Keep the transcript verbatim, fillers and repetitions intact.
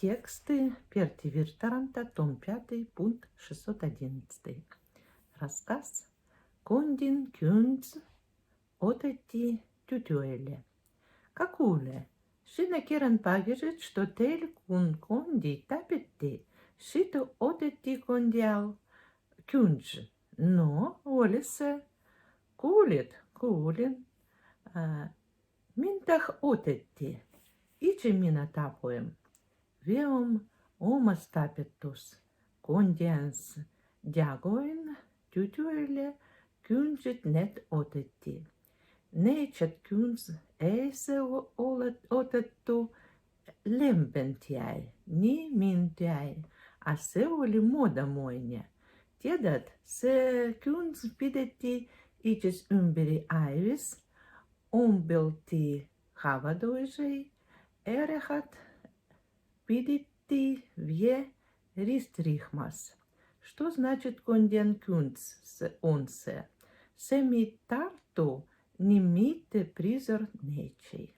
Тексты Перти Виртарантта, том пятый, пункт шестьсот одиннадцатый. Рассказ «Кондян кюндз отети тютюеле». Какуле, шина керен пагижит, што тел кун кондяй тапетти, шито отети кондял кюндз. Но, олисе, кулит, кулин, а, мин тах отети, иче мина тапуем. Виом омас тапеттус. Кондян дягоин тютюеле кюнджит нет отети. Нечад кюндз эйсе о-, олет-, отетту лембен тіяй, ни мин тіяй, а се оли мода мойне. Тедат се кюндз пидети ичез уьмбери айвис, омбелти хавадойжей, эрехат пидети вие рист рихмас. Што значит кондян кюндз он се? Се ми тарту, нимите призор нечей.